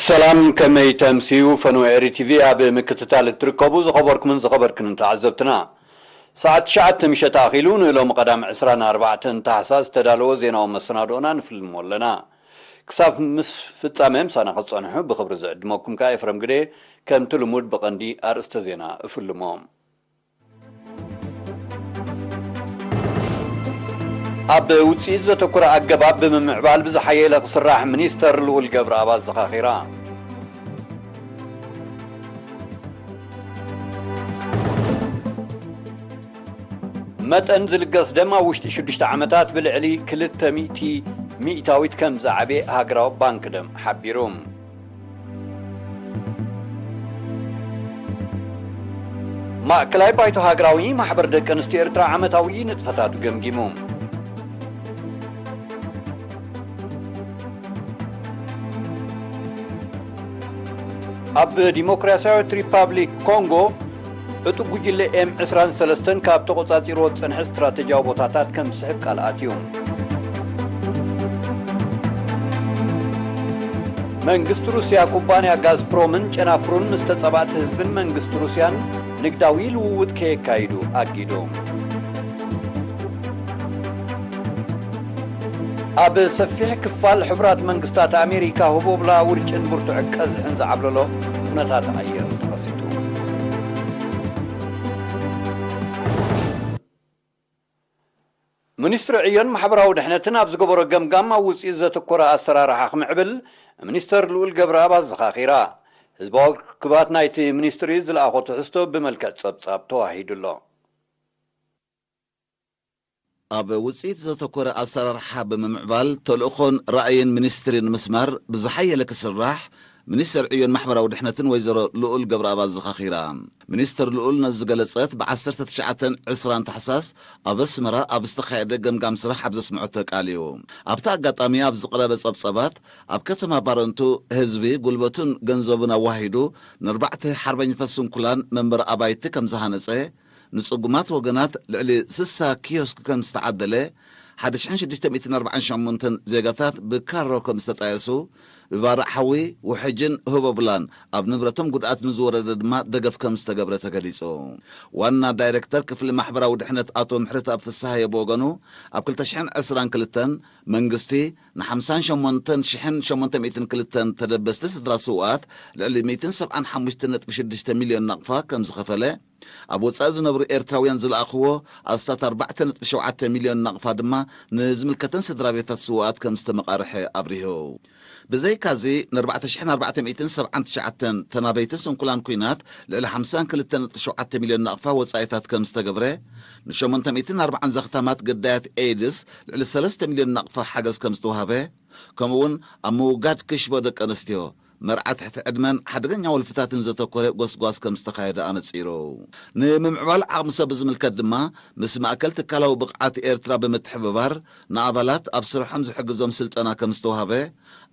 ሰላም፣ ከመይ ተምስዩ? ፈነወ ኤሪ ቲቪ ኣብ ምክትታል እትርከቡ ዝኸበርኩምን ዝኸበርክንን ተዓዘብትና፣ ሰዓት ትሽዓተ ምሸት ኣኺሉ ንሎሚ ቀዳም ዕስራን ኣርባዕተን ታሕሳስ ዝተዳለወ ዜናዊ መሰናድኦና ንፍልሞ ኣለና። ክሳብ ምስ ፍጻመ ምሳና ክትጸንሑ ብኽብሪ ዝዕድመኩም ከኣ ኤፍረም ግደ። ከምቲ ልሙድ ብቐንዲ ኣርእስተ ዜና እፍልሞ። ኣብ ውጽኢት ዘተኮረ ኣገባብ ብምምዕባል ብዝሓየለ ክስራሕ፣ ሚኒስተር ልኡል ገብረኣብ ኣዘኻኺራ። መጠን ዝልገስ ደም ኣብ ውሽጢ ሽዱሽተ ዓመታት ብልዕሊ ክልተ ሚእቲ ሚእታዊት ከም ዝዓበየ ሃገራዊ ባንክ ደም ሓቢሩ። ማእከላይ ባይቶ ሃገራዊ ማሕበር ደቂ ኣንስትዮ ኤርትራ ዓመታዊ ንጥፈታቱ ገምጊሙ። ኣብ ዲሞክራሲያዊት ሪፓብሊክ ኮንጎ፣ ዕጡቕ ጉጅለ ኤም ዕስራን ሰለስተን ካብ ተቖጻጺርዎ ዝጸንሐ ስትራተጂያዊ ቦታታት ከም ዝስሕብ ቃል ኣትዩ። መንግስቲ ሩስያ ኩባንያ ጋዝፕሮምን ጨናፍሩን ምስ ተጻባእቲ ህዝብን መንግስቲ ሩስያን ንግዳዊ ልውውጥ ከየካይዱ ኣጊዱ። ኣብ ሰፊሕ ክፋል ሕቡራት መንግስታት ኣሜሪካ ህቦብላ ውርጭን ብርቱዕ ቀዝሕን ዝዓብለሎ ኩነታት ኣየር ተኸሲቱ። ሚኒስትሪ ዕዮን ማሕበራዊ ድሕነትን ኣብ ዝገበሮ ገምጋም ኣብ ውፅኢት ዘተኮረ ኣሰራርሓ ክምዕብል ሚኒስተር ልኡል ገብረኣብ ኣዘኻኺራ። ህዝባዊ ርክባት ናይቲ ሚኒስትሪ ዝለኣኾ ትሕዝቶ ብመልክዕ ጸብጻብ ተዋሂዱ ኣሎ። ኣብ ውፅኢት ዘተኮረ ኣሰራርሓ ብምምዕባል ተልእኾን ራእይን ሚኒስትሪ ንምስማር ብዝሓየለ ክስራሕ ሚኒስተር ዕዮን ማሕበራዊ ድሕነትን ወይዘሮ ልኡል ገብረኣብ ኣዘኻኺራ። ሚኒስተር ልኡል ነዚ ዝገለጸት ብ ዓሰርተ ትሽዓተን ዕስራን ታሕሳስ ኣብ ኣስመራ ኣብ ዝተኻየደ ገምጋም ስራሕ ኣብ ዘስምዖቶ ቃል እዩ። ኣብቲ ኣጋጣሚ ኣብ ዝቐረበ ጸብጸባት ኣብ ከተማ ባረንቱ ህዝቢ ጉልበቱን ገንዘቡን ኣዋሂዱ ንኣርባዕተ ሓርበኛታት ስንኩላን መንበሪ ኣባይቲ ከም ዝሃነጸ፣ ንጽጉማት ወገናት ልዕሊ ስሳ ኪዮስክ ከም ዝተዓደለ፣ ሓደ ሽሕን ሽዱሽተ ሚእትን ኣርባዓን ሸሞንተን ዜጋታት ብካሮ ከም ዝተጣየሱ፣ ብባርዕ ሓዊ፣ ውሕጅን ህቦብላን ኣብ ንብረቶም ጉድኣት ንዝወረደ ድማ ደገፍ ከም ዝተገብረ ተገሊጹ። ዋና ዳይሬክተር ክፍሊ ማሕበራዊ ድሕነት ኣቶ ምሕረተኣብ ፍስሃየ ብወገኑ፣ ኣብ ክልተ ሽሕን ዕስራን ክልተን መንግስቲ ንሓምሳን ሸሞንተን ሽሕን ሸሞንተ ሚእትን ክልተን ተደበስቲ ስድራ ስውኣት ልዕሊ ሚእትን ሰብዓን ሓሙሽተን ነጥቢ ሽዱሽተ ሚልዮን ናቕፋ ከም ዝኸፈለ፣ ኣብ ወጻኢ ዝነብሩ ኤርትራውያን ዝለኣኽዎ ኣስታት ኣርባዕተ ነጥቢ ሸውዓተ ሚልዮን ናቕፋ ድማ ንዝምልከተን ስድራ ቤታት ስውኣት ከም ዝተመቓርሐ ኣብሪሁ። ብዘይካዚ፣ ንኣርባዕተ ሽሕን ኣርባዕተ ሚእትን ሰብዓን ትሽዓተን ተናበይቲ ስንኩላን ኲናት ልዕሊ ሓምሳን ክልተን ነጥቢ ሸውዓተ ሚልዮን ናቕፋ ወጻኢታት ከም ዝተገብረ፣ ንሸሞንተ ሚእትን ኣርባዓን ዘኽታማት ግዳያት ኤድስ ልዕሊ ሰለስተ ሚልዮን ናቕፋ ሓገዝ ከም ዝተዋህበ፣ ከምኡ'ውን ኣብ ምውጋድ ክሽቦ ደቂ ኣንስትዮ፣ መርዓ ትሕቲ ዕድመን ሓደገኛ ወልፍታትን ዘተኮረ ጎስጓስ ከም ዝተኻየደ ኣነጺሩ። ንምምዕባል ዓቕሚ ሰብ ብዝምልከት ድማ፣ ምስ ማእከል ትካላዊ ብቕዓት ኤርትራ ብምትሕብባር፣ ንኣባላት ኣብ ስርሖም ዝሕግዞም ስልጠና ከም ዝተዋህበ፣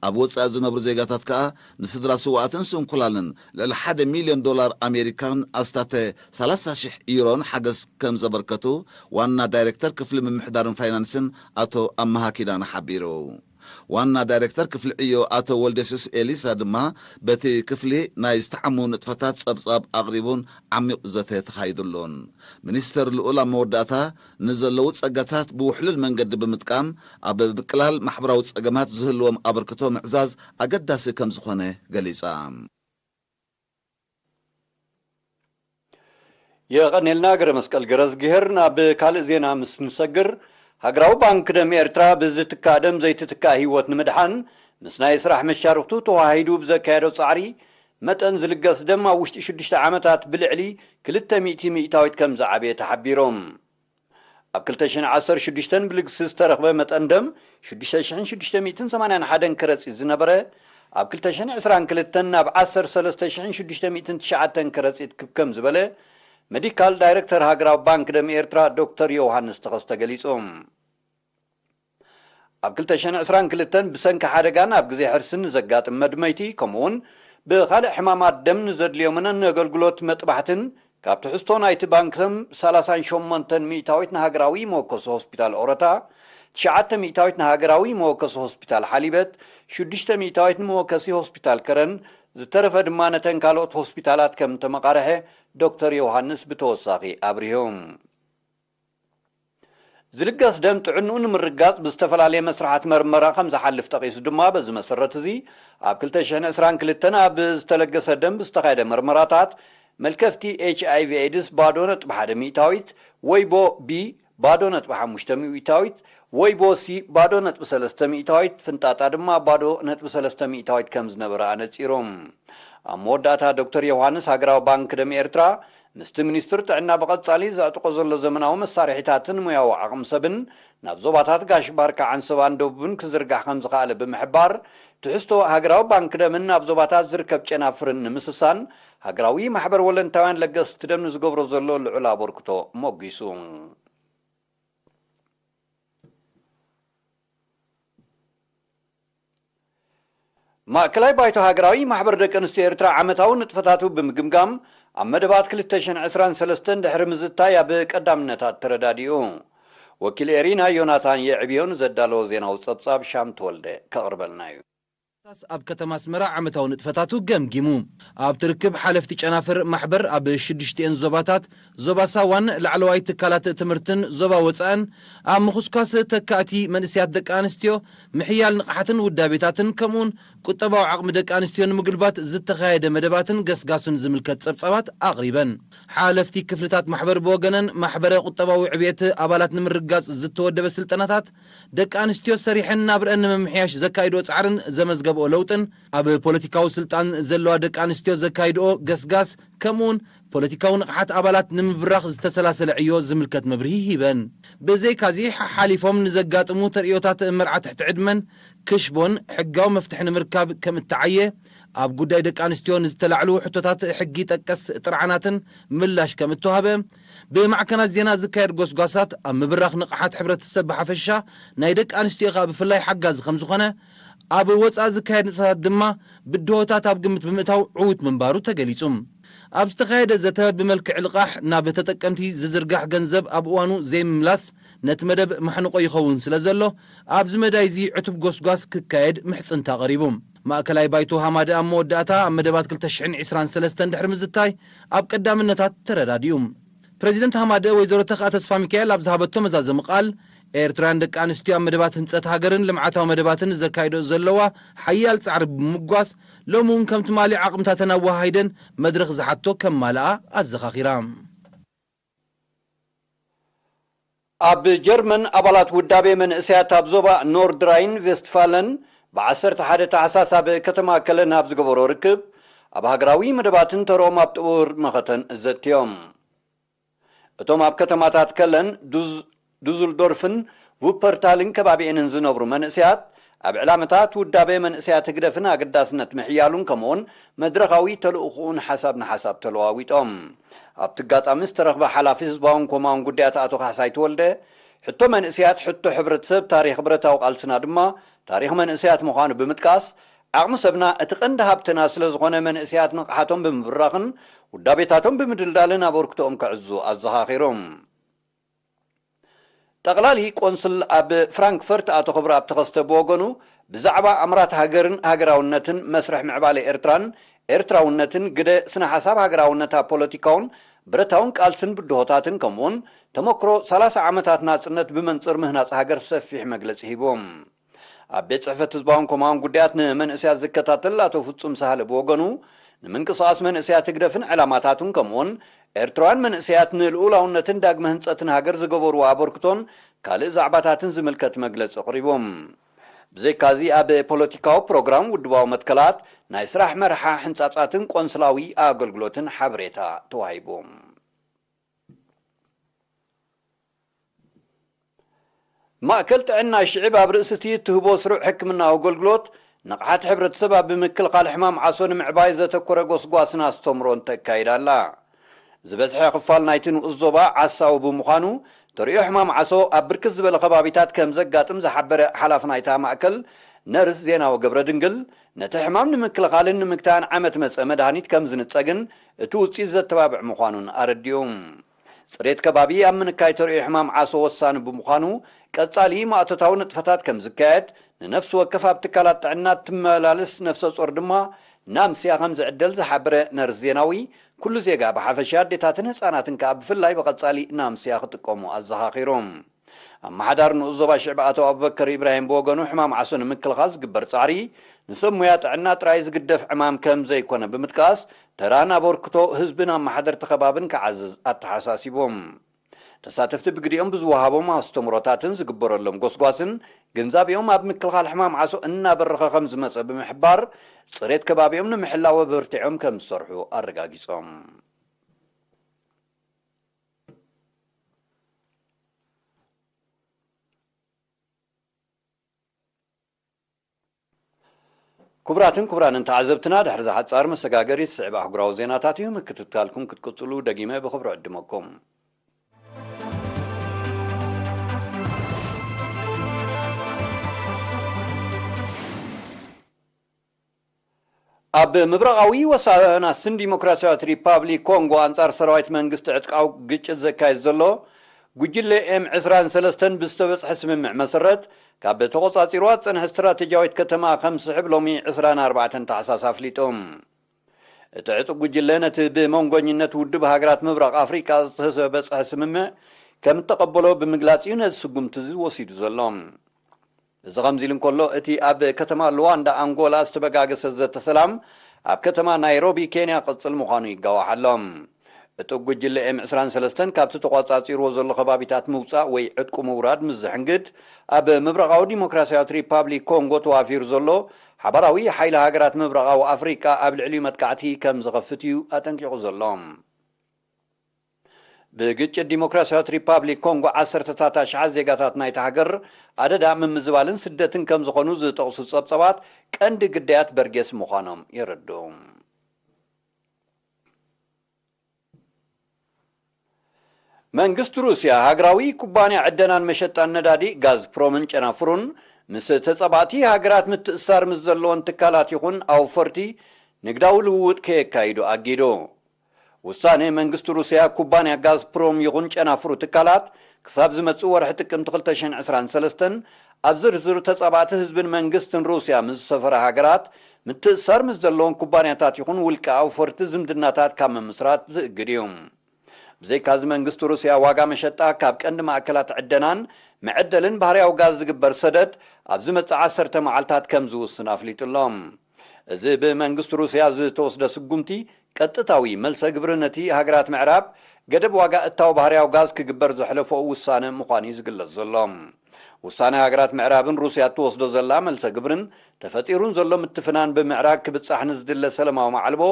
ኣብ ወጻኢ ዝነብሩ ዜጋታት ከኣ ንስድራ ስውኣትን ስንኩላንን ልዕሊ ሓደ ሚልዮን ዶላር ኣሜሪካን ኣስታተ ሰላሳ ሽሕ ዩሮን ሓገዝ ከም ዘበርከቱ ዋና ዳይሬክተር ክፍሊ ምምሕዳርን ፋይናንስን ኣቶ ኣመሃ ኪዳነ ሓቢሩ። ዋና ዳይሬክተር ክፍሊ ዕዮ ኣቶ ወልደሱስ ኤሊሳ ድማ በቲ ክፍሊ ናይ ዝተሓሙ ንጥፈታት ጸብጻብ ኣቕሪቡን ዓሚቕ ዘተ ተኻይዱሉን። ሚኒስተር ልኡል ኣብ መወዳእታ፣ ንዘለዉ ጸጋታት ብውሕሉል መንገዲ ብምጥቃም ኣብ ምቅላል ማሕበራዊ ጸገማት ዝህልዎም ኣበርክቶ ምዕዛዝ ኣገዳሲ ከም ዝኾነ ገሊጻ። የቐኔልና ገረ መስቀል ገረዝግሄር። ናብ ካልእ ዜና ምስ ንሰግር፣ ሃገራዊ ባንክ ደም ኤርትራ ብዝትካእ ደም ዘይትትካእ ህይወት ንምድሓን ምስ ናይ ስራሕ መሻርኽቱ ተዋሂዱ ብዘካየዶ ጻዕሪ፣ መጠን ዝልገስ ደም ኣብ ውሽጢ ሽዱሽተ ዓመታት ብልዕሊ ክልተ ሚእቲ ሚእታዊት ከም ዝዓበየ ተሓቢሮም። ኣብ ክልተ ሽሕን ዓሰርተ ሽዱሽተን ብልግሲ ዝተረኽበ መጠን ደም ሽዱሽተ ሽሕን ሽዱሽተ ሚእትን ሰማንያን ሓደን ከረጺት ዝነበረ፣ ኣብ ክልተ ሽሕን ዕስራን ክልተን ናብ ዓሰርተ ሰለስተ ሽሕን ሽዱሽተ ሚእትን ትሽዓተን ከረጺት ክብ ከም ዝበለ፣ ሜዲካል ዳይሬክተር ሃገራዊ ባንክ ደም ኤርትራ ዶክተር ዮውሃንስ ተኸስተ ገሊጹ። ኣብ ክልተ ሽሕን ዕስራን ክልተን ብሰንኪ ሓደጋን ኣብ ግዜ ሕርስን ንዘጋጥም መድመይቲ፣ ከምኡውን ብኻልእ ሕማማት ደም ንዘድልዮምን ንኣገልግሎት መጥባሕትን፣ ካብ ትሕዝቶ ናይቲ ባንክ ደም ሰላሳን ሸሞንተን ሚእታዊት ንሃገራዊ መወከሲ ሆስፒታል ኦረታ፣ ትሽዓተ ሚእታዊት ንሃገራዊ መወከሲ ሆስፒታል ሓሊበት፣ ሽዱሽተ ሚእታዊት ንመወከሲ ሆስፒታል ከረን፣ ዝተረፈ ድማ ነተን ካልኦት ሆስፒታላት ከም እተመቓርሐ ዶክተር ዮሃንስ ብተወሳኺ ኣብሪሆም። ዝልገስ ደም ጥዕንኡ ንምርግጋጽ ብዝተፈላለየ መስርሓት መርመራ ከም ዝሓልፍ ጠቒሱ ድማ፣ በዚ መሰረት እዚ ኣብ ክልተ ሽሕን ዕስራን ክልተን ኣብ ዝተለገሰ ደም ብዝተኻየደ መርመራታት፣ መልከፍቲ ኤች ኣይ ቪ ኤድስ ባዶ ነጥቢ ሓደ ሚእታዊት፣ ወይቦ ቢ ባዶ ነጥቢ ሓሙሽተ ሚእታዊት፣ ወይቦ ሲ ባዶ ነጥቢ ሰለስተ ሚእታዊት፣ ፍንጣጣ ድማ ባዶ ነጥቢ ሰለስተ ሚእታዊት ከም ዝነበረ ኣነጺሮም። ኣብ መወዳእታ ዶክተር ዮሃንስ፣ ሃገራዊ ባንክ ደም ኤርትራ ምስቲ ሚኒስትር ጥዕና ብቐጻሊ ዘዕጥቆ ዘሎ ዘመናዊ መሳርሒታትን ሞያዊ ዓቕሚ ሰብን ናብ ዞባታት ጋሽ ባርካ፣ ዓንሰባን ደቡብን ክዝርጋሕ ከም ዝኸኣለ ብምሕባር፣ ትሕዝቶ ሃገራዊ ባንክ ደምን ኣብ ዞባታት ዝርከብ ጨናፍርን ንምስሳን፣ ሃገራዊ ማሕበር ወለንታውያን ለገስቲ ደም ንዝገብሮ ዘሎ ልዑል ኣበርክቶ ሞጒሱ። ማእከላይ ባይቶ ሃገራዊ ማሕበር ደቂ ኣንስትዮ ኤርትራ ዓመታዊ ንጥፈታቱ ብምግምጋም፣ ኣብ መደባት ክልተ ሽሕን ዕስራን ሰለስተን ድሕሪ ምዝታይ ኣብ ቀዳምነታት ተረዳዲኡ። ወኪል ኤሪና ዮናታን የዕብዮ ንዘዳለዎ ዜናዊ ጸብጻብ ሻም ተወልደ ከቕርበልና እዩ። ሳስ ኣብ ከተማ ኣስመራ ዓመታዊ ንጥፈታቱ ገምጊሙ። ኣብቲ ርክብ ሓለፍቲ ጨናፍር ማሕበር ኣብ ሽዱሽቲኤን ዞባታት፣ ዞባ ሳዋን ላዕለዋይ ትካላት ትምህርትን ዞባ ወጻእን ኣብ ምኹስኳስ ተካእቲ መንእሰያት ደቂ ኣንስትዮ፣ ምሕያል ንቕሓትን ውዳቤታትን ከምኡውን ቁጠባዊ ዓቕሚ ደቂ ኣንስትዮ ንምጉልባት ዝተኻየደ መደባትን ገስጋሱን ዝምልከት ጸብጻባት ኣቕሪበን። ሓለፍቲ ክፍልታት ማሕበር ብወገነን፣ ማሕበረ ቁጠባዊ ዕብየት ኣባላት ንምርግጋጽ ዝተወደበ ስልጠናታት፣ ደቂ ኣንስትዮ ሰሪሐን ናብረአን ንምምሕያሽ ዘካይድኦ ጻዕርን ዘመዝገብኦ ለውጥን፣ ኣብ ፖለቲካዊ ስልጣን ዘለዋ ደቂ ኣንስትዮ ዘካይድኦ ገስጋስ፣ ከምኡውን ፖለቲካዊ ንቕሓት ኣባላት ንምብራኽ ዝተሰላሰለ ዕዮ ዝምልከት መብርሂ ሂበን። ብዘይካዚ፣ ሓሓሊፎም ንዘጋጥሙ ተርእዮታት መርዓ ትሕቲ ዕድመን ክሽቦን ሕጋዊ መፍትሒ ንምርካብ ከም እተዓየ፣ ኣብ ጉዳይ ደቂ ኣንስትዮ ንዝተላዕሉ ሕቶታት ሕጊ ጠቀስ ጥርዓናትን ምላሽ ከም እተዋህበ፣ ብማዕከናት ዜና ዝካየድ ጎስጓሳት ኣብ ምብራኽ ንቕሓት ሕብረተሰብ ብሓፈሻ፣ ናይ ደቂ ኣንስትዮ ከኣ ብፍላይ ሓጋዚ ከም ዝኾነ፣ ኣብ ወጻኢ ዝካየድ ንጥፈታት ድማ ብድሆታት ኣብ ግምት ብምእታው ዕዉት ምንባሩ ተገሊጹ። ኣብ ዝተኻየደ ዘተ ብመልክዕ ልቓሕ ናብ ተጠቀምቲ ዝዝርጋሕ ገንዘብ ኣብ እዋኑ ዘይምምላስ ነቲ መደብ ማሕንቆ ይኸውን ስለ ዘሎ፣ ኣብዚ መዳይ እዚ ዕቱብ ጎስጓስ ክካየድ ምሕጽንታ ቀሪቡ። ማእከላይ ባይቶ ሃማደ ኣብ መወዳእታ ኣብ መደባት ክልተ ሽሕን ዕስራን ሰለስተን ድሕሪ ምዝታይ ኣብ ቀዳምነታት ተረዳዲኡ። ፕረዚደንት ሃማደ ወይዘሮ ተኽኣ ተስፋ ሚካኤል ኣብ ዝሃበቶ መዛዘሚ ቃል፣ ኤርትራውያን ደቂ ኣንስትዮ ኣብ መደባት ህንጸት ሃገርን ልምዓታዊ መደባትን ዘካይዶ ዘለዋ ሓያል ጻዕሪ ብምምጓስ፣ ሎሚ እውን ከም ትማሊ ዓቕምታተን ኣወሃሂደን መድረኽ ዝሓቶ ከማልኣ ኣዘኻኺራ። ኣብ ጀርመን፣ ኣባላት ውዳቤ መንእሰያት ኣብ ዞባ ኖርድራይን ቬስትፋለን ብዓሰርተ ሓደ ታሕሳስ ኣብ ከተማ ከለን ኣብ ዝገበሮ ርክብ፣ ኣብ ሃገራዊ መደባትን ተርኦም ኣብ ጥቡር መኸተን ዘትዮም። እቶም ኣብ ከተማታት ከለን፣ ዱዝ-፣ ዱዙልዶርፍን ቩፐርታልን ከባቢኤንን ዝነብሩ መንእሰያት፣ ኣብ ዕላመታት ውዳቤ መንእሰያት ህግደፍን ኣገዳስነት ምሕያሉን ከምኡውን መድረኻዊ ተልእኾኡን ሓሳብ ንሓሳብ ተለዋዊጦም። ኣብቲ ኣጋጣሚ ዝተረኽበ ሓላፊ ህዝባውን ኮማውን ጉዳያት ኣቶ ካሕሳይ ተወልደ፣ ሕቶ መንእሰያት ሕቶ ሕብረተሰብ፣ ታሪኽ ብረታዊ ቃልስና ድማ ታሪኽ መንእሰያት ምዃኑ ብምጥቃስ፣ ዓቕሚ ሰብና እቲ ቀንዲ ሃብትና ስለ ዝኾነ፣ መንእሰያት ንቕሓቶም ብምብራኽን ውዳቤታቶም ብምድልዳልን ኣበርክቶኦም ከዕዙ ኣዘኻኺሮም። ጠቕላሊ ቆንስል ኣብ ፍራንክፈርት ኣቶ ክብረኣብ ተኸስተ ብወገኑ፣ ብዛዕባ ኣምራት ሃገርን ሃገራውነትን መስርሕ ምዕባለ ኤርትራን ኤርትራውነትን፣ ግደ ስነ ሓሳብ ሃገራውነት ኣብ ፖለቲካውን ብረታውን ቃልስን ብድሆታትን፣ ከምኡውን ተመክሮ ሰላሳ ዓመታት ናጽነት ብመንጽር ምህናጽ ሃገር ሰፊሕ መግለጺ ሂቦም። ኣብ ቤት ጽሕፈት ህዝባውን ኮማውን ጉዳያት ንመንእሰያት ዝከታተል ኣቶ ፍጹም ሳህለ ብወገኑ፣ ንምንቅስቓስ መንእሰያት ህግደፍን ዕላማታቱን፣ ከምኡውን ኤርትራውያን መንእሰያት ንልኡላውነትን ዳግመ ህንጸትን ሃገር ዝገበርዎ ኣበርክቶን ካልእ ዛዕባታትን ዝምልከት መግለጺ ኣቕሪቦም። ብዘይካዚ፣ ኣብ ፖለቲካዊ ፕሮግራም፣ ውድባዊ መትከላት፣ ናይ ስራሕ መርሓ ሕንጻጻትን ቆንስላዊ ኣገልግሎትን ሓበሬታ ተዋሂቡ። ማእከል ጥዕና ሽዕብ ኣብ ርእሲ እቲ እትህቦ ስሩዕ ሕክምናዊ ኣገልግሎት፣ ንቕሓት ሕብረተሰብ ኣብ ምክልኻል ሕማም ዓሶ ንምዕባይ ዘተኮረ ጎስጓስን ኣስተምሮን ተካይድ ኣላ። ዝበዝሐ ክፋል ናይቲ ንኡስ ዞባ ዓሳዊ ብምዃኑ፣ ተርእዮ ሕማም ዓሶ ኣብ ብርክት ዝበለ ከባቢታት ከም ዘጋጥም ዝሓበረ ሓላፊ ናይታ ማእከል፣ ነርስ ዜናዊ ገብረ ድንግል፣ ነቲ ሕማም ንምክልኻልን ንምግታእን ዓመት መጸ መድሃኒት ከም ዝንጸግን እቲ ውጽኢት ዘተባብዕ ምዃኑን ኣረዲኡ። ጽሬት ከባቢ ኣብ ምንካይ ተርእዮ ሕማም ዓሶ ወሳኒ ብምዃኑ፣ ቀጻሊ ማእቶታዊ ንጥፈታት ከም ዝካየድ፣ ንነፍሲ ወከፍ ኣብ ትካላት ጥዕና እትመላለስ ነፍሰ ጾር ድማ ናምስያ ከም ዝዕደል ዝሓበረ ነርስ ዜናዊ፣ ኩሉ ዜጋ ብሓፈሻ ኣዴታትን ህጻናትን ከኣ ብፍላይ ብቐጻሊ ናምስያ ክጥቀሙ ኣዘኻኺሩ። ኣመሓዳሪ ንኡስ ዞባ ሽዕብ ኣቶ ኣቡበከር ኢብራሂም ብወገኑ፣ ሕማም ዓሶ ንምክልኻል ዝግበር ጻዕሪ ንሰብ ሙያ ጥዕና ጥራይ ዝግደፍ ዕማም ከም ዘይኮነ ብምጥቃስ፣ ተራን ኣበርክቶ ህዝብን ኣመሓደርቲ ከባብን ክዓዝዝ ኣተሓሳሲቡ። ተሳተፍቲ ብግዲኦም ብዝወሃቦም ኣስተምሮታትን ዝግበረሎም ጎስጓስን ግንዛቤኦም ኣብ ምክልኻል ሕማም ዓሶ እናበረኸ ከም ዝመጸ ብምሕባር፣ ጽሬት ከባቢኦም ንምሕላው ኣበርቲዖም ከም ዝሰርሑ ኣረጋጊጾም። ክቡራትን ክቡራንን ተዓዘብትና፣ ድሕሪ ዝሓጻር መሰጋገሪ ዝስዕብ ኣህጉራዊ ዜናታት እዩ። ምክትታልኩም ክትቅጽሉ ደጊመ ብኽብሪ ዕድመኩም። ኣብ ምብራቓዊ ወሳናስን ዲሞክራሲያዊት ሪፓብሊክ ኮንጎ፣ ኣንጻር ሰራዊት መንግስቲ ዕጥቃዊ ግጭት ዘካየድ ዘሎ ጉጅለ ኤም ዕስራን ሰለስተን ብዝተበጽሐ ስምምዕ መሰረት፣ ካብ ተቖጻጺርዋ ዝጸንሐ ስትራቴጂያዊት ከተማ ከም ዝስሕብ ሎሚ ዕስራን ኣርባዕተን ታሕሳስ ኣፍሊጡ። እቲ ዕጡቕ ጉጅለ ነቲ ብመንጎኝነት ውድብ ሃገራት ምብራቕ ኣፍሪቃ ዝተበጽሐ ስምምዕ ከም እተቐበሎ ብምግላጽ እዩ ነዚ ስጉምቲ እዚ ወሲዱ ዘሎ። እዚ ከምዚ ኢሉ እንከሎ፣ እቲ ኣብ ከተማ ሉዋንዳ ኣንጎላ ዝተበጋገሰ ዘተ ሰላም ኣብ ከተማ ናይሮቢ ኬንያ ክቕጽል ምዃኑ ይጋዋሕ ኣሎ። ዕጡቕ ጉጅለ ኤም ዕስራን ሰለስተን ካብቲ ተቋጻጺርዎ ዘሎ ከባቢታት ምውጻእ ወይ ዕጥቁ ምውራድ ምስ ዝሕንግድ፣ ኣብ ምብራቓዊ ዲሞክራሲያዊት ሪፓብሊክ ኮንጎ ተዋፊሩ ዘሎ ሓባራዊ ሓይሊ ሃገራት ምብራቓዊ ኣፍሪቃ ኣብ ልዕሊኡ መጥቃዕቲ ከም ዝኸፍት እዩ ኣጠንቂቑ ዘሎ። ብግጭት ዲሞክራሲያዊት ሪፓብሊክ ኮንጎ ዓሰርተታት ኣሽሓት ዜጋታት ናይታ ሃገር ኣደዳ ምምዝባልን ስደትን ከም ዝኾኑ ዝጠቕሱ ጸብጸባት፣ ቀንዲ ግዳያት በርጌስ ምዃኖም የረድኡ። መንግስቲ ሩስያ፣ ሃገራዊ ኩባንያ ዕደናን መሸጣን ነዳዲ ጋዝፕሮምን ጨናፍሩን፣ ምስ ተጻባእቲ ሃገራት ምትእስሳር ምስ ዘለወን ትካላት ይኹን ኣውፈርቲ ንግዳዊ ልውውጥ ከየካይዱ ኣጊዱ። ውሳነ መንግስቲ ሩስያ፣ ኩባንያ ጋዝፕሮም ይኹን ጨናፍሩ ትካላት፣ ክሳብ ዝመጽእ ወርሒ ጥቅምቲ ክልተ ሽሕን ዕስራን ሰለስተን ኣብ ዝርዝር ተጻባእቲ ህዝብን መንግስትን ሩስያ ምስ ዝሰፈራ ሃገራት ምትእስሳር ምስ ዘለዎም ኩባንያታት ይኹን ውልቀ ኣውፈርቲ ዝምድናታት ካብ ምምስራት ዝእግድ እዩ። ብዘይካዚ መንግስቲ ሩስያ ዋጋ መሸጣ ካብ ቀንዲ ማእከላት ዕደናን መዐደልን ባህርያዊ ጋዝ ዝግበር ሰደድ ኣብ ዝመጽእ ዓሰርተ መዓልታት ከም ዝውስን ኣፍሊጡ ኣሎ። እዚ ብመንግስቲ ሩስያ ዝተወስደ ስጉምቲ ቀጥታዊ መልሰ ግብሪ ነቲ ሃገራት ምዕራብ ገደብ ዋጋ እታው ባህርያዊ ጋዝ ክግበር ዘሕለፈኦ ውሳነ ምዃኑ እዩ ዝግለጽ ዘሎ። ውሳነ ሃገራት ምዕራብን ሩስያ እትወስዶ ዘላ መልሰ ግብርን ተፈጢሩን ዘሎ ምትፍናን ብምዕራግ ክብጻሕ ንዝድለ ሰለማዊ ማዕልቦ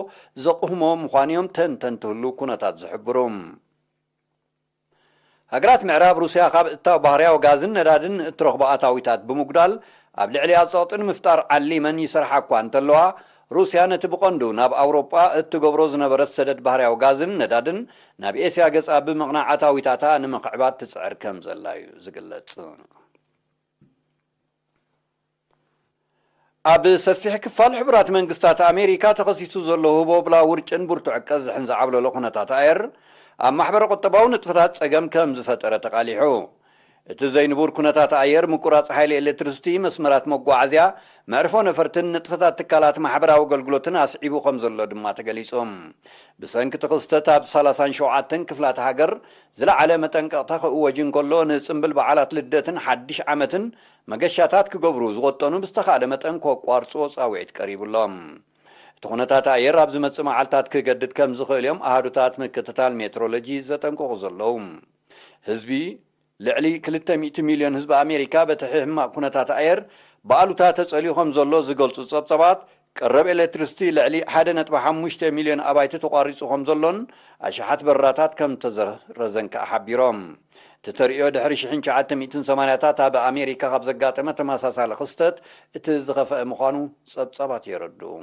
ዘቕህሞ ምዃኑ እዮም ተንተንቲ ህሉው ኩነታት ዝሕብሩ። ሃገራት ምዕራብ ሩስያ ካብ እታው ባህርያዊ ጋዝን ነዳድን እትረኽቦ ኣታዊታት ብምጉዳል ኣብ ልዕሊኣ ጸቕጢ ንምፍጣር ዓሊመን ይሰርሓ እኳ እንተለዋ፣ ሩስያ ነቲ ብቐንዱ ናብ ኣውሮጳ እትገብሮ ዝነበረት ሰደድ ባህርያዊ ጋዝን ነዳድን ናብ ኤስያ ገጻ ብምቕናዕ ኣታዊታታ ንምኽዕባት ትጽዕር ከም ዘላ እዩ ዝግለጽ። ኣብ ሰፊሕ ክፋል ሕቡራት መንግስታት ኣሜሪካ ተኸሲቱ ዘሎ ህቦብላ ውርጭን ብርቱዕ ቀዝሕን ዝዓብለሎ ኩነታት ኣየር፣ ኣብ ማሕበረ ቁጠባዊ ንጥፈታት ጸገም ከም ዝፈጠረ ተቓሊሑ። እቲ ዘይንቡር ኩነታት ኣየር፣ ምቁራጽ ሓይሊ ኤሌክትሪሲቲ፣ መስመራት መጓዓዝያ፣ መዕርፎ ነፈርትን ንጥፈታት ትካላት ማሕበራዊ ኣገልግሎትን ኣስዒቡ ከም ዘሎ ድማ ተገሊጹ። ብሰንኪ እቲ ክስተት፣ ኣብ ሰላሳን ሸውዓተን ክፍላት ሃገር ዝለዓለ መጠንቀቕታ ክእወጅ እንከሎ፣ ንጽምብል በዓላት ልደትን ሓድሽ ዓመትን መገሻታት ክገብሩ ዝወጠኑ ብዝተኻእለ መጠን ከቋርጹ ጻውዒት ቀሪቡሎም። እቲ ኩነታት ኣየር ኣብ ዝመጽእ መዓልታት ክገድድ ከም ዝኽእል እዮም ኣሃዱታት ምክትታል ሜትሮሎጂ ዘጠንቅቑ ዘለዉ። ህዝቢ፣ ልዕሊ ክልተ ሚእቲ ሚልዮን ህዝቢ ኣሜሪካ በቲ ሕማቕ ኩነታት ኣየር ብኣሉታ ተጸልዩ ከም ዘሎ ዝገልጹ ጸብጸባት፣ ቀረብ ኤሌክትሪሲቲ ልዕሊ ሓደ ነጥቢ ሓሙሽተ ሚልዮን ኣባይቲ ተቋሪጹ ከም ዘሎን ኣሽሓት በረራታት ከም ተዘረዘን ከኣ ሓቢሮም። እቲ ተርእዮ ድሕሪ ሽሕን ትሽዓተ ሚእትን ሰማንያታት ኣብ ኣሜሪካ ካብ ዘጋጠመ ተመሳሳሊ ክስተት እቲ ዝኸፍአ ምዃኑ ጸብጻባት የረድኡ።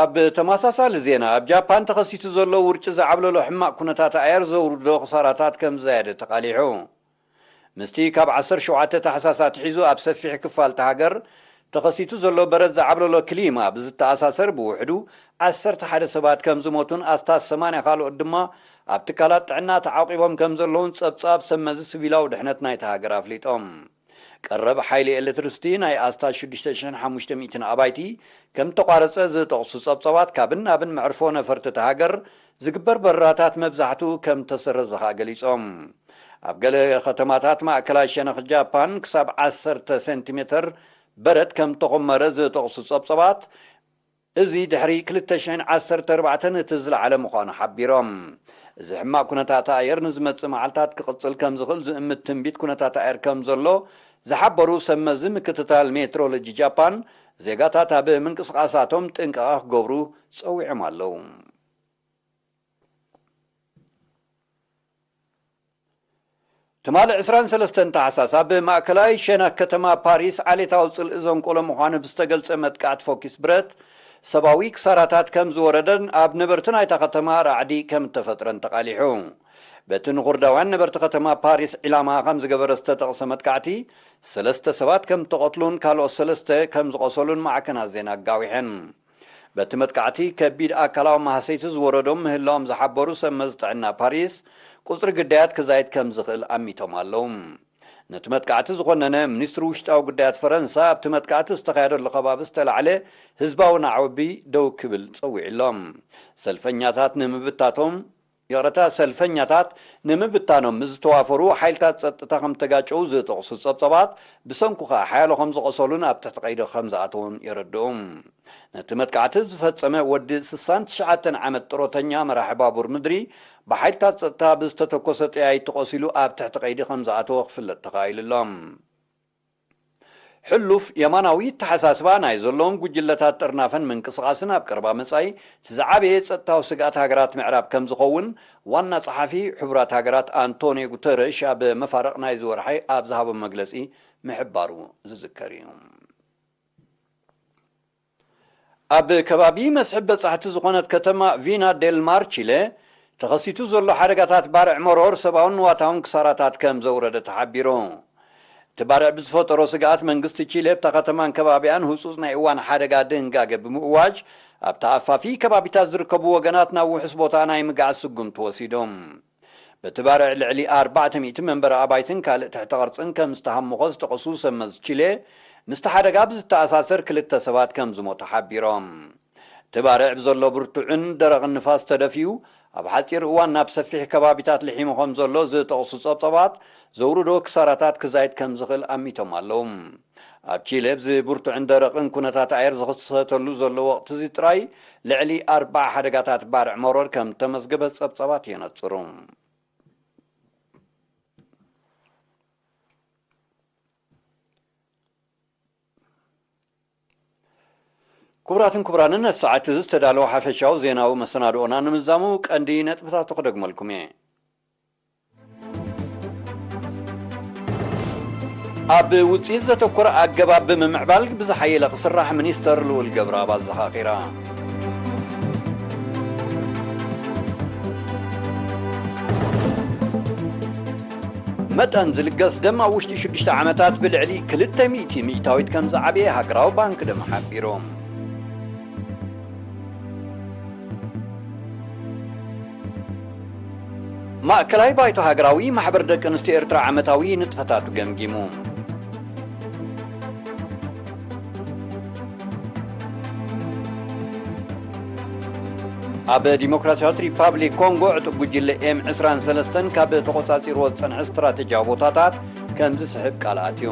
ኣብ ተመሳሳሊ ዜና፣ ኣብ ጃፓን ተኸሲቱ ዘሎ ውርጪ ዝዓብለሎ ሕማቕ ኩነታት ኣየር ዘውርዶ ክሳራታት ከም ዝዛየደ ተቓሊሑ። ምስቲ ካብ ዓሰርተ ሸውዓተ ታሕሳስ ኣትሒዙ ኣብ ሰፊሕ ክፋል እታ ሃገር ተኸሲቱ ዘሎ በረድ ዝዓብለሎ ክሊማ ብዝተኣሳሰር ብውሕዱ ዓሰርተ ሓደ ሰባት ከም ዝሞቱን ኣስታት ሰማንያ ካልኦት ድማ ኣብ ትካላት ጥዕና ተዓቂቦም ከም ዘለውን ጸብጻብ ሰብ መዚ ሲቪላዊ ድሕነት ናይታ ሃገር ኣፍሊጦም። ቀረብ ሓይሊ ኤሌክትሪሲቲ ናይ ኣስታት ሽዱሽተ ሽሕን ሓሙሽተ ሚእትን ኣባይቲ ከም ተቋረጸ ዝጠቕሱ ጸብጻባት ካብን ናብን መዕርፎ ነፈርቲ እታ ሃገር ዝግበር በረራታት መብዛሕትኡ ከም ተሰረዘ ኸኣ ገሊጾም። ኣብ ገለ ከተማታት ማእከላይ ሸነኽ ጃፓን ክሳብ ዓሰርተ ሴንቲሜተር በረድ ከም ተኾመረ ዝጠቕሱ ጸብጻባት፣ እዚ ድሕሪ ክልተ ሽሕን ዓሰርተ ኣርባዕተን እቲ ዝለዓለ ምዃኑ ሓቢሮም። እዚ ሕማቕ ኩነታት ኣየር ንዝመጽእ መዓልታት ክቕጽል ከም ዝኽእል ዝእምት ትንቢት ኩነታት ኣየር ከም ዘሎ ዝሓበሩ ሰብ መዚ ምክትታል ሜትሮሎጂ ጃፓን፣ ዜጋታት ኣብ ምንቅስቓሳቶም ጥንቃቐ ክገብሩ ጸዊዖም ኣለዉ። ትማሊ ዕስራን ሰለስተን ታሕሳስ ኣብ ማእከላይ ሸነኽ ከተማ ፓሪስ ዓሌታዊ ጽልኢ ዘንቆሎ ምዃኑ ብዝተገልጸ መጥቃዕቲ ፎኪስ ብረት፣ ሰብኣዊ ክሳራታት ከም ዝወረደን ኣብ ነበርቲ ናይታ ከተማ ራዕዲ ከም እተፈጥረን ተቓሊሑ። በቲ ንኹርዳውያን ነበርቲ ከተማ ፓሪስ ዒላማ ከም ዝገበረ ዝተጠቕሰ መጥቃዕቲ፣ ሰለስተ ሰባት ከም እተቐትሉን ካልኦት ሰለስተ ከም ዝቖሰሉን ማዕከናት ዜና ኣጋዊሐን። በቲ መጥቃዕቲ ከቢድ ኣካላዊ ማህሰይቲ ዝወረዶም ምህላዎም ዝሓበሩ ሰብ መዚ ጥዕና ፓሪስ፣ ቁጽሪ ግዳያት ክዛይድ ከም ዝኽእል ኣሚቶም ኣለዉ። ነቲ መጥቃዕቲ ዝኾነነ ሚኒስትሪ ውሽጣዊ ጉዳያት ፈረንሳ፣ ኣብቲ መጥቃዕቲ ዝተኻየደሉ ከባቢ ዝተላዕለ ህዝባዊ ናዕቢ ደው ክብል ጸዊዑ ኣሎ። ሰልፈኛታት ንምብታቶም፣ ይቕረታ፣ ሰልፈኛታት ንምብታኖም ምስ ዝተዋፈሩ ሓይልታት ጸጥታ ከም ተጋጨው ዝጠቕሱ ጸብጻባት፣ ብሰንኩ ኸኣ ሓያሎ ከም ዝቖሰሉን ኣብ ትሕቲ ቀይዲ ከም ዝኣተዉን የረድኡ። ነቲ መጥቃዕቲ ዝፈጸመ ወዲ ስሳን ትሽዓተን ዓመት ጥሮተኛ መራሒ ባቡር ምድሪ፣ ብሓይልታት ጸጥታ ብዝተተኮሰ ጠያይት ተቖሲሉ ኣብ ትሕቲ ቀይዲ ከም ዝኣተወ ክፍለጥ ተኻኢሉ ኣሎ። ሕሉፍ የማናዊ ኣተሓሳስባ ናይ ዘለዎም ጉጅለታት ጥርናፈን ምንቅስቓስን ኣብ ቀረባ መጻኢ እቲ ዝዓበየ ጸጥታዊ ስግኣት ሃገራት ምዕራብ ከም ዝኸውን ዋና ጸሓፊ ሕቡራት ሃገራት ኣንቶኒዮ ጉተረሽ ኣብ መፋርቕ ናይዚ ወርሒ ኣብ ዝሃቦ መግለጺ ምሕባሩ ዝዝከር እዩ። ኣብ ከባቢ መስሕብ በጻሕቲ ዝኾነት ከተማ ቪና ዴል ማር ቺለ ተኸሲቱ ዘሎ ሓደጋታት ባርዕ መሮር ሰብኣውን ንዋታውን ክሳራታት ከም ዘውረደ ተሓቢሩ። እቲ ባርዕ ብዝፈጠሮ ስግኣት መንግስቲ ቺለ ኣብታ ከተማን ከባቢኣን ህጹጽ ናይ እዋን ሓደጋ ድንጋገ ብምእዋጅ ኣብታ ኣፋፊ ከባቢታት ዝርከቡ ወገናት ናብ ውሑስ ቦታ ናይ ምግዓዝ ስጉምቲ ወሲዶም። በቲ ባርዕ ልዕሊ ኣርባዕተ ሚእቲ መንበሪ ኣባይትን ካልእ ትሕተ ቅርጽን ከም ዝተሃመኾ ዝጠቐሱ ሰብ መዚ ቺለ፣ ምስቲ ሓደጋ ብዝተኣሳሰር ክልተ ሰባት ከም ዝሞቱ ሓቢሮም። እቲ ባርዕ ብዘሎ ብርቱዕን ደረቕን ንፋስ ተደፊኡ፣ ኣብ ሓጺር እዋን ናብ ሰፊሕ ከባቢታት ልሒሙ ከም ዘሎ ዝጠቕሱ ጸብጻባት፣ ዘውርዶ ክሳራታት ክዛይድ ከም ዝኽእል ኣሚቶም ኣለዉ። ኣብ ቺለ፣ ኣብዚ ብርቱዕን ደረቕን ኩነታት ኣየር ዝኽሰተሉ ዘሎ ወቕቲ እዚ ጥራይ፣ ልዕሊ ኣርባዓ ሓደጋታት ባርዕ መሮር ከም ተመዝገበ ጸብጻባት የነጽሩ። ክቡራትን ክቡራንን፣ ነቲ ሰዓት እዚ ዝተዳለወ ሓፈሻዊ ዜናዊ መሰናድኦና ንምዛሙ ቀንዲ ነጥብታቱ ክደግመልኩም እየ። ኣብ ውጽኢት ዘተኮረ ኣገባብ ብምምዕባል ብዝሓየለ ክስራሕ ሚኒስተር ልኡል ገብረኣብ ኣዘኻኺራ። መጠን ዝልገስ ደም ኣብ ውሽጢ ሽዱሽተ ዓመታት ብልዕሊ ክልተ ሚእቲ ሚእታዊት ከም ዝዓበየ ሃገራዊ ባንክ ደም ሓቢሩ። ማእከላይ ባይቶ ሃገራዊ ማሕበር ደቂ ኣንስትዮ ኤርትራ ዓመታዊ ንጥፈታቱ ገምጊሙ። ኣብ ዲሞክራሲያዊት ሪፓብሊክ ኮንጎ፣ ዕጡቕ ጉጅለ ኤም ዕስራን ሰለስተን ካብ ተቖጻጺርዎ ዝጸንሐ ስትራተጂያዊ ቦታታት ከም ዝስሕብ ቃል ኣትዩ።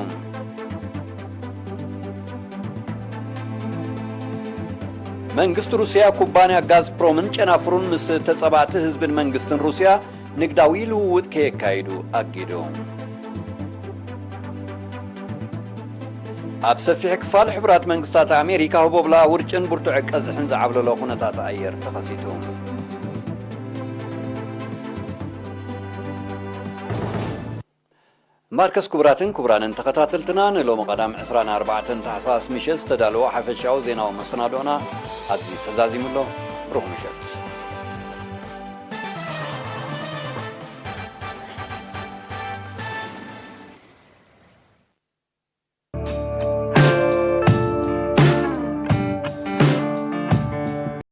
መንግስቲ ሩስያ፣ ኩባንያ ጋዝፕሮምን ጨናፍሩን ምስ ተጸባእቲ ህዝብን መንግስትን ሩስያ ንግዳዊ ልውውጥ ከየካይዱ ኣጊዱ። ኣብ ሰፊሕ ክፋል ሕቡራት መንግስታት ኣሜሪካ፣ ህቦብላ ውርጭን ብርቱዕ ቀዝሕን ዝዓብለሎ ኩነታት ኣየር ተኸሲቱ። ማርከስ፣ ክቡራትን ክቡራንን ተኸታተልትና፣ ንሎሚ ቀዳም ዕስራን ኣርባዕተን ታሕሳስ ምሸት ዝተዳለወ ሓፈሻዊ ዜናዊ መሰናዶና ኣብዚ ተዛዚሙ ኣሎ። ርኹም ምሸት።